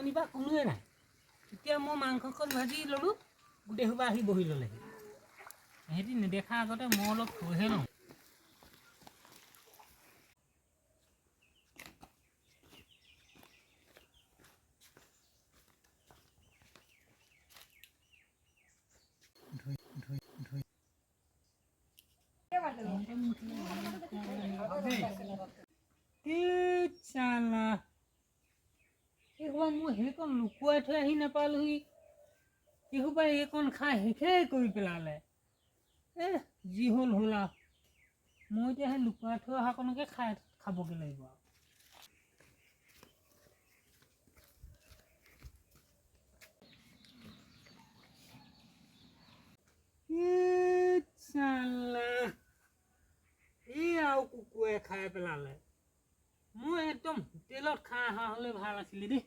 অথনিৰ পৰা কোনোৱে নাই। এতিয়া মই মাংসকণ ভাজি ল'লোঁ, গোটেই সোপা আহি বহি ল'লেহি। সিহঁতি নেদেখা আগতে মই অলপ থৈহে লওঁ। চালা, এইসোপা মোৰ সেইকণ লুকুৱাই থৈ আহি নাপালোহি। এইসোপা এইকণ খাই শেষেই কৰি পেলালে। এ যি হ'ল হ'ল আৰু, মই এতিয়া সেই লুকুৱাই থৈ অহাকণকে খাই খাবগৈ লাগিব আৰু। চালা, এই আৰু কুকুৰে খাই পেলালে। মই একদম হোটেলত খাই অহা হ'লে ভাল আছিলে দেই।